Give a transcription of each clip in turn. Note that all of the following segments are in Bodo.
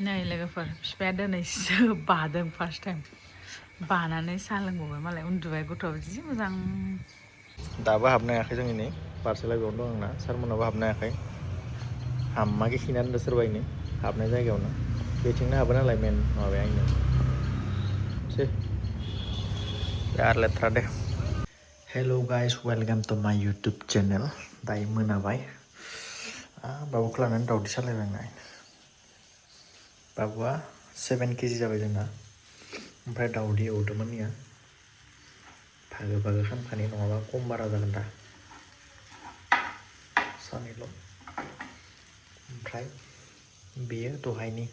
नै लोगोफोर बिफाया दिनैसो बादों फार्स्ट टाइम बानानै साहा लोंबावबाय मालाय उन्दुबाय गथ'आ जि मोजां दाबो हाबनो हायाखै जोंनि नै पार्सेला बेयावनो दं आंना सारमोनाबो हाबनो हायाखै हामा खिनानै दोनदो सोरबा इनै हाबनाय जायगायावनो बेथिंनो हाबो नालाय मेन माबाया इनो सै बिराद लेथ्रा दे हेल' गाइस वेलकाम टु माय इउटुब चेनेल दायो मोनाबाय बाबुखौ लानानै दावदै सालायबाय आं बाबुआ 7 केजि जाबाय जोंना ओमफ्राय दावदै एवदोंमोन मैया भागो भागो खामखानि नङाबा खम बारा जागोन दा सानैल' ओमफ्राय बेयो दहायनि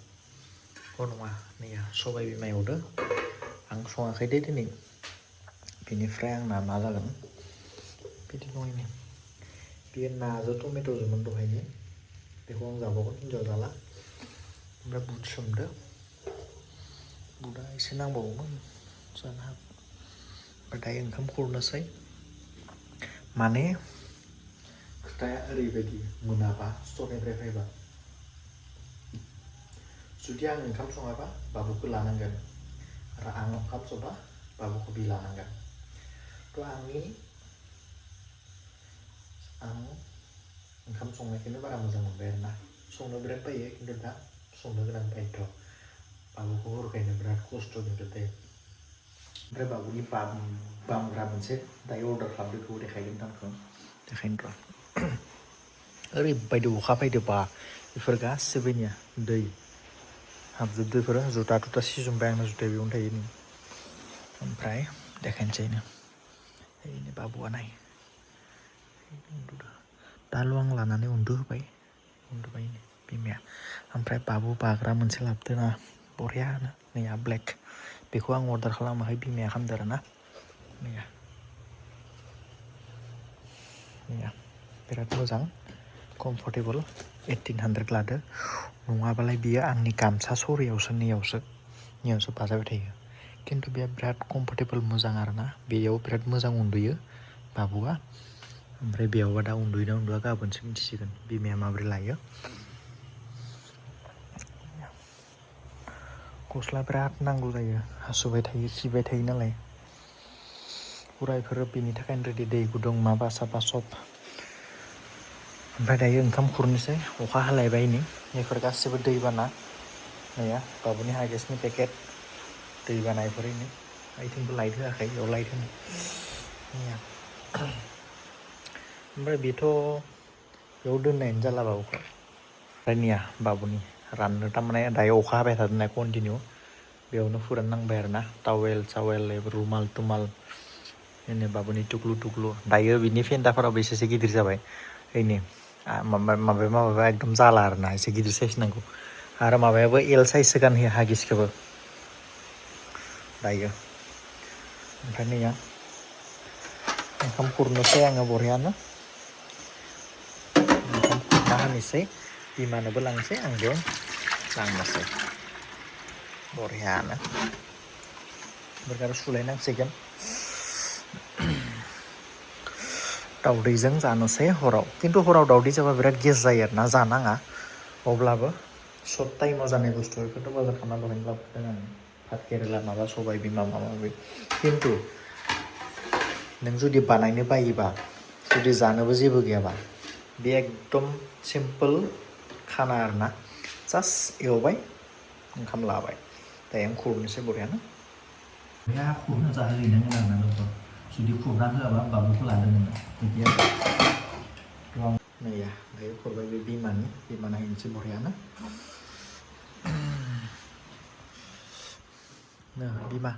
नङा नैया सबाय बिमा एवदो आं सङाखै दे दिनै बेनिफ्राय आंना मा जागोन बिदि नङैनो बेयो नाजों टमेट'जोंमोन दहायनि बेखौ आं जाबावगोन हिन्जाव जाला ओमफ्राय बुट सोमदो बुटआ एसे नांबावगौमोन जानो हागौ ओमफ्राय दायो ओंखाम खुरनोसै माने खोथाया ओरैबायदि मोनाबा स्टरनिफ्राय फैबा जुदि आं ओंखाम सङाबा बाबुखौ लानांगोन आरो आं ओंखाम संबा बाबुखौ बि लानांगोन थ' आं ओंखाम संनायखौनो बारा मोजां मोनबाय आरोना संनो बिराद बायो खिन्थु दा संनो गोनां बायध' बाबुखौ हरखायनो बिराद खस्थ' खिन्थु दे ओमफ्राय बाबुनि बामग्रा मोनसे दायो अर्डार खालामदो बेखौ देखायगोन आंखौ देखायनो र' ओरैबायदि अखा फैदो बा बेफोर गासिबोनिया दै हाबजोबदो बेफोरो जुथा थुथा सिजोब्बाय आंना जुथाया बेयावनो थायो नै ओमफ्राय देखायनोसै ओरैनो बाबुआ नाय दाल' आं लानानै उन्दुबाय बिमाया ओमफ्राय बाबु बाग्रा मोनसे लाबोदों बरियानो नैया ब्लेक बेखौ आं अर्डार खालामाखै बिमाया खालामदों आरो ना नैया बिराद मोजां कमफर्टेबल 1800 लादो नङाबालाय बियो आंनि गामसा सरियावसो नैयावसो बाजाबाय थायो खिन्थु बेयो बिराद कमफर्टेबल मोजां आरोना बेयाव बिराद मोजां उन्दुयो बाबुआ ओमफ्राय बेयावबा दा उन्दुयोना उन्दुआ गाबोनसो मिथिसिगोन बिमाया माबोरै लायो गस्ला बिराद नांगौ जायो हासुबाय थायो खिबाय थायो नालाय फुरा बेफोरो बेनि थाखायनो रेडि दै गुदुं माबा साबा सब ओमफ्राय दायो ओंखाम खुरनोसै अखा हालायबाय नै बेफोर गासिबो दैबाना नैया बाबुनि हागेसनि पेकेट दैबाना बेफोरनो आइथिंबो लाइट होआखै बेयाव लाइट होनो नैया ओमफ्राय बेथ' बेयाव दोननायानो जाला बाबुखौ ओमफ्राय नैया बाबुनि राननो थारमाने दायो अखा हाबाय थादोंना कन्टिनिउ बेयावनो फोराननांबाय आरो ना टावेल रुमाल तुमाल बिदिनो बाबुनि टुक्लु दायो बिनि फेन्दाफोराबो एसेसो गिदिर जाबाय ओइनै माबाया एकदम जाला आरोना एसे गिदिर साइज नांगौ आरो माबायाबो एल साइजसो गानहोयो हागिसखौबो दायो ओमफ्राय नैया ओंखाम खुरनोसै आङो बरियानो ओंखाम खुरना होनोसै बिमानोबो लांसै आंबो लांनोसै बरियानो ओमफ्राय आरो सुलायनांसिगोन दावदैजों जानोसै हराव खिन्थु हराव दावदै जाबा बिराद गेस जायो आरोना जानाङा अब्लाबो सर्ट टाइमाव जानाय बुस्थु बेखौथ' बाजार खालामना दहायनो लाबोदों आं भात केरेला माबा सबाय बिमा माबा माबि खिन्थु नों जुदि बानायनो बायोबा जुदि जानोबो जेबो गैयाबा बे एकदम सिम्पोल खाना आरोना जास्ट एवबाय ओंखाम लाबाय दायो आं खुरनोसै बरियानो खुरना जाहोहैनांगोन आरोना लोगोफोर जुदि खुरना होआबा बाबुखौ लादो नोङो बिदि आरो नैया दायो खुरबाय बे बिमाना हैनोसै बरियानो बीमा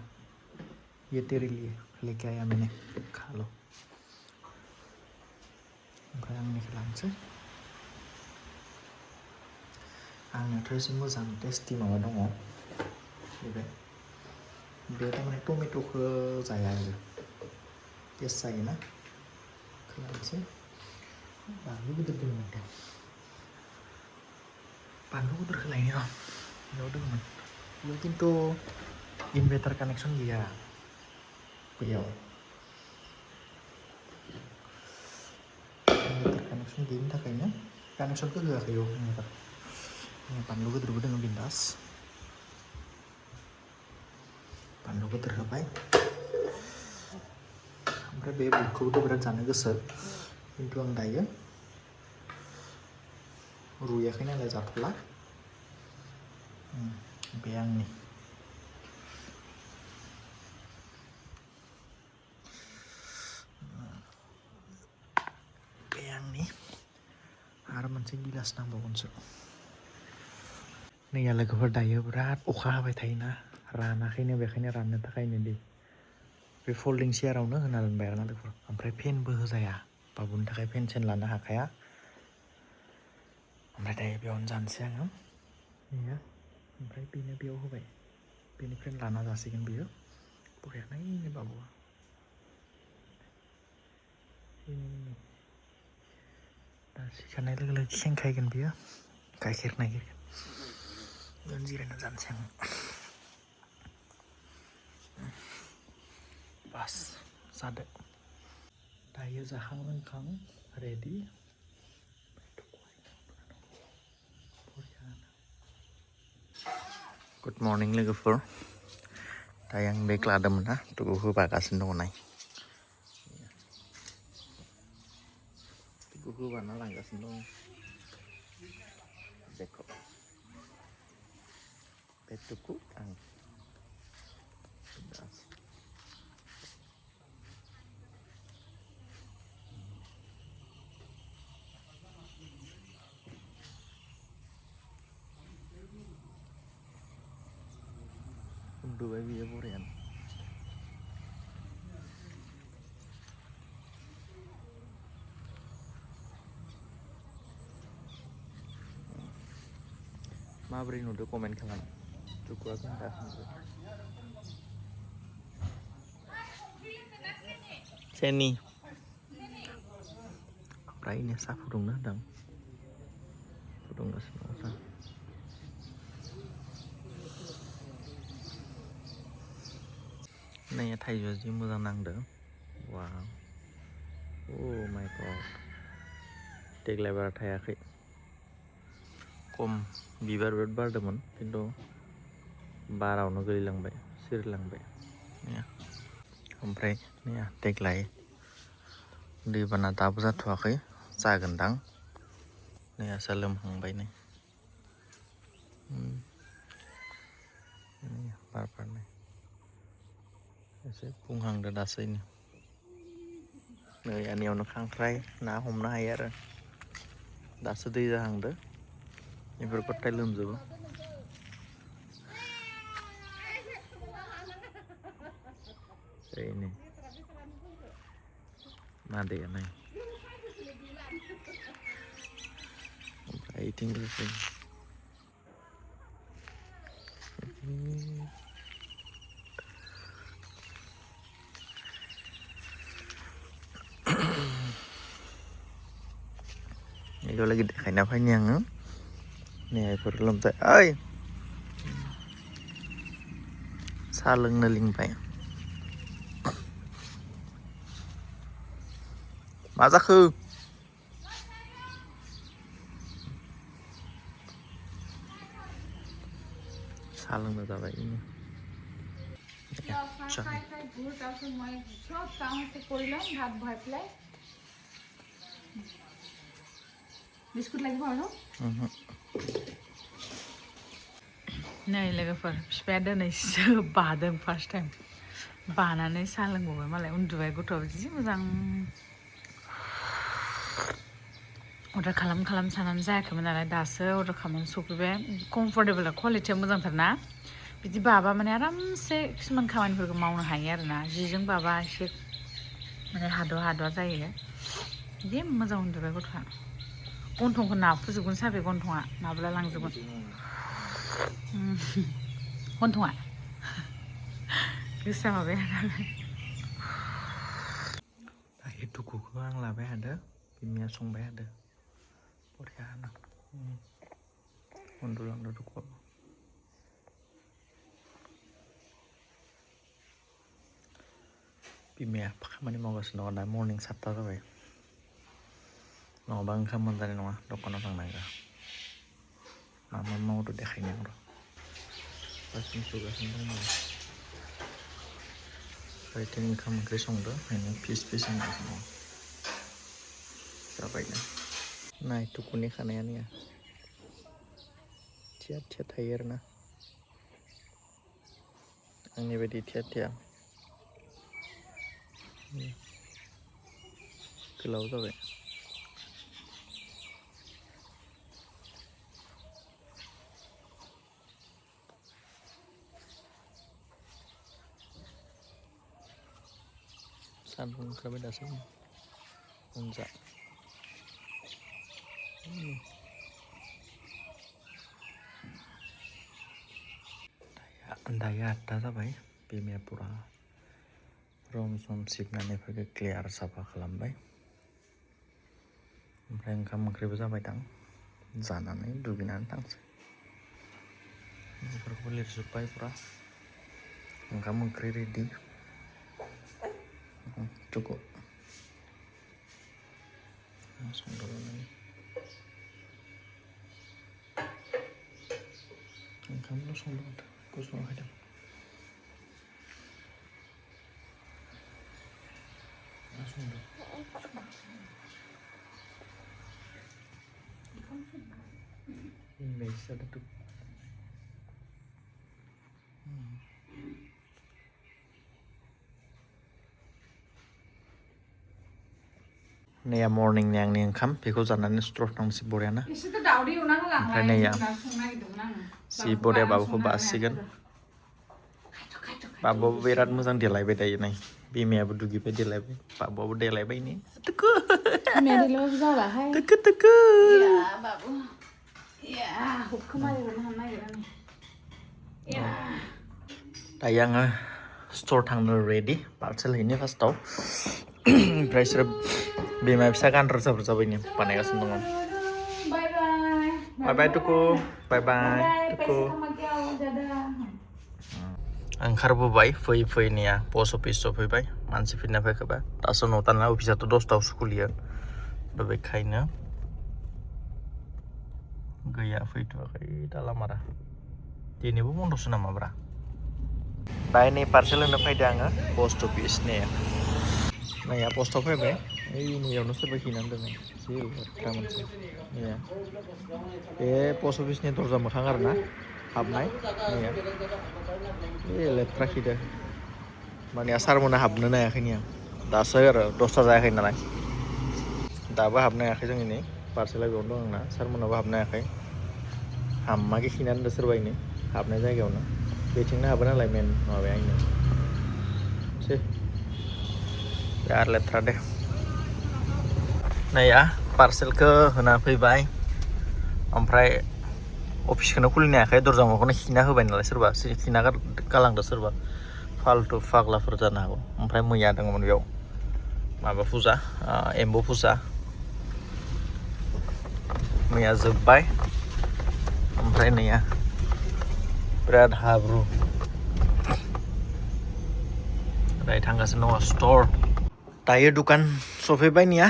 ये तेरे लिए लेके आया मैंने खा लो ओमफ्राय आंनिखौ लानोसै आंनाथ' एसे मोजां टेस्टि माबा दङ बे थारमाने टमेट'खौ जाया आरो टेस्ट जायोना खालामनोसै बानलु गिदिर दङ माथो बानलु गिदिरखौ लायनो र' बेयाव दंमोन बेयाव खिन्थु इनभार्टार कानेक्सन गैया बैयाव इनभार्टार कानेक्सन गैयिनि थाखायनो कानेक्सनखौ होआखै बेयाव inverter Ini pandu gedir dengan bintas. Pandu gedir होबाय. ओमफ्राय बे बुटखौबोथ' बिराद जानो गोसो खिन्थु आं दायो रुयाखै नालाय जाथ'ला. बे आंनि आरो मोनसे गिलास नांबावगोनसो. नैया लोगोफोर दायो बिराद अखा हाबाय थायोना रानाखैनो बेखायनो राननो थाखायनो दै बे फोल्डिं चेयारावनो होना दोनबाय आरोना लोगोफोर. ओमफ्राय फेनबो होजाया बाबुनि थाखाय फेन सेन लानो हाखाया. ओमफ्राय दायो बेयावनो जानोसै आङो नैया. ओमफ्राय बेनो बेयाव होबाय बेनिफ्रायनो लाना जासिगोन बियो. बरिया नायनो बाबुआ दा सिखारनाय लोगो लोगो खेंखायगोन बियो गाइखेर नागिरगोन. बेयावनो जिरायना जानोसै आं. बास जादो. दायो जाखां लोंखां रेडि. गुड मर्निं लोगोफोर. दायो आं बेग लादोंमोन ना टुकु होबागासिनो दङ नाय. टुकु होबाना लांगासिनो दङ बेगखौ. बे टुकु आं उन्दुबाय बियो बरियानो. माबोरै नुदो कमेन्ट खालाम. टुकुआ खोन्थाफिनदो. सेनि ओमफ्राय इनो साहा फुदुंनो होदों. फुदुंगासिनो दङ साहा. नैया थाइजौआ जि मोजां नांदों. वाव अ माय गड देग्लाय बारा थायाखै. खम बिबार बिराद बारदोंमोन खिन्थु बारावनो गोलैलांबाय सिरिलांबाय. ओमफ्राय नैया देग्लाय दैबाना दाबो जाथ'वाखै जागोनदां. नैयासो लोमहांबाय नै. बार बारनाय एसे बुंहांदो दासैनो. नै आंनियावनो खांख्राइ ना हमनो हायो आरो दासो दै जाहांदो बेफोर गथाय लोमजोबो. ओरैनो मादैया नाय ओमफ्राय इथिं लोगोसे itu lagi dekat apa ini yang nih belum saya oi saling neling pak masa ke saling nggak apa ini biscuit लागि भर्नु नै लोगोफोर बिफाया दिनैसो बादों फार्स्ट टाइम बानानै साहा लोंबावबाय मालाय उन्दुबाय गथ'आबो जि मोजां. अर्डार खालाम सानानै जायाखैमोन नालाय दासो अर्डार खालामनानै सफैबाय. कम्फर्टेबल क्वालिटिया मोजांथार ना बिदि बाबा माने आरामसे किसुमान खामानिफोरखौ मावनो हायो आरोना. जिजों बाबा एसे माने हादुआ जायो. जि मोजां उन्दुबाय गथ'आ. गन्थंखौ नाफुजोबगोन साबे गन्थंआ माब्ला लांजोबगोन गन्थंआ गोसा माबाया नालाय. दायो टुकुखौ आं लाबाय हादो बिमाया संबाय हादो बरियानो उन्दुलांदो टुकुआबो. बिमाया खामानि मावगासिनो दङ दा मर्निं 7ता जाबाय नङाबा ओंखाम मोनजानाय नङा दखानाव थांनांगौ. मा मावदो देखायनाय र' बाखिनि सुगासिनो दङ ओमफ्राय ओंखाम ओंख्रि संदो ओंखायनो फिस होनगासिनो दङ जाबायना नाय टुकुनि खानाया नैया थिया थिया थायो आरोना आंनि बायदि थिया थिया गोलाव जाबाय सान्दुं ओंखारबाय दासो उनजा दायो 8टा जाबाय बिमाया पुरा रम सम सिबनानैफोरखौ क्लियार साफा खालामबाय ओमफ्राय ओंखाम ओंख्रिबो जाबाय दां जानानै दुगैनानै थांसै बेफोरखौ लिरजोब्बाय पुरा ओंखाम ओंख्रि रेडि टुकु संदोंमोन ओंखामल' संदोंमोन गुसुआव हायदों मा संदों इंलिस जादों नैया मर्निंनि आंनि ओंखाम बेखौ जानानै स्ट्र थांसै बरियाना ओमफ्राय नैया जि बरिया बाबुखौ बासिगोन बाबुआबो बिराद मोजां देलायबाय दायो नै बिमायाबो दुगैबाय देलायबाय बाबुआबो देलायबाय नै टुकु टुकु टुकु दायो आङो स्टर थांनो रेडि पार्सेल हैनो फार्स्टआव ओमफ्राय बिसोरो बिमा फिसा गानग्रा जाबाय जाबायनि बानायगासिनो दङ बाय बाय टुकु बाय बाय टुकु ओंखारबोबाय फैयै फैनाया पस्ट अफिस सफैबाय मानसि फैना फैखाबाय दासो 9टा ना अफिसाथ' 10टायावसो खुलियो दा बेखायनो गैया फैथ'वाखै दालामारा दिनैबो बन्द'सो नामाब्रा दायो नै पार्सेल होनो फैदो आङो पस्ट अफिस नैया पस्टआव फैबाय ओइ नैयावनो सोरबा खिनानै दोनो जि लेथ्रा मोनसे नैया बे पस्ट अफिसनि दरजा मोखां आरोना हाबनाय नैया बे लेथ्रा खिदो माने सारमोना हाबनो हायाखै नैया दासो आरो 10टा जायाखै नालाय दाबो हाबनो हायाखै जोंनि नै पार्सेला बेयावनो दं आंना सारमोनाबो हाबनो हायाखै हामाखै खिनानै दोनदो सोरबा इनै हाबनाय जायगायावनो बेथिंनो हाबो नालाय मेन माबाया इनो सै बिराद लेथ्रा दे नैया पार्सेलखौ होना फैबाय ओमफ्राय अफिसखौनो खुलिनो हायाखै दरजा मोखांखौनो खिना होबाय नालाय सोरबा खिना गालांदो सोरबा फाल्थु फाग्लाफोर जानो हागौ ओमफ्राय मैया दङमोन बेयाव माबा फुजा एम्बु फुजा मैया जोब्बाय ओमफ्राय नैया बिराद हाब्रु ओमफ्राय थांगासिनो दङ स्टर दायो दुखान सफैबाय नैया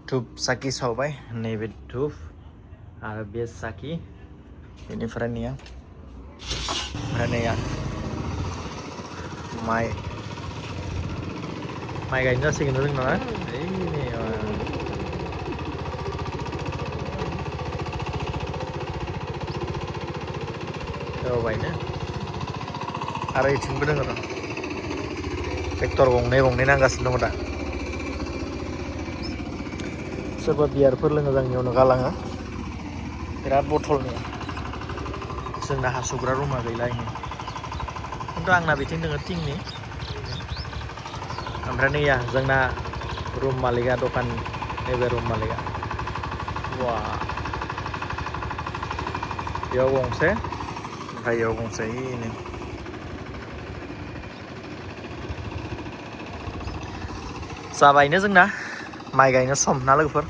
धुप साखि सावबाय नैबे धुप आरो बे साखि बेनिफ्राय नैया ओमफ्राय नैया माइ गायनो जासिगोन जोंना जाबायनो आरो इथिंबो दङ र' ट्रेक्टर गंनै नांगासिनो दङ दा सोरबा बियारफोर लोङो जोंनियावनो गालाङो बिराद बथलनि जोंना हासुग्रा रुमा गैला इनो खिन्थु आंना बिथिं दङ थिंनि ओमफ्राय नैया जोंना रुम मालिका दखान नैबे रुम मालिका वा बेयाव गंसे ओमफ्राय बेयाव गंसे इनो जाबायनो जोंना माइ गायनो सम ना लोगोफोर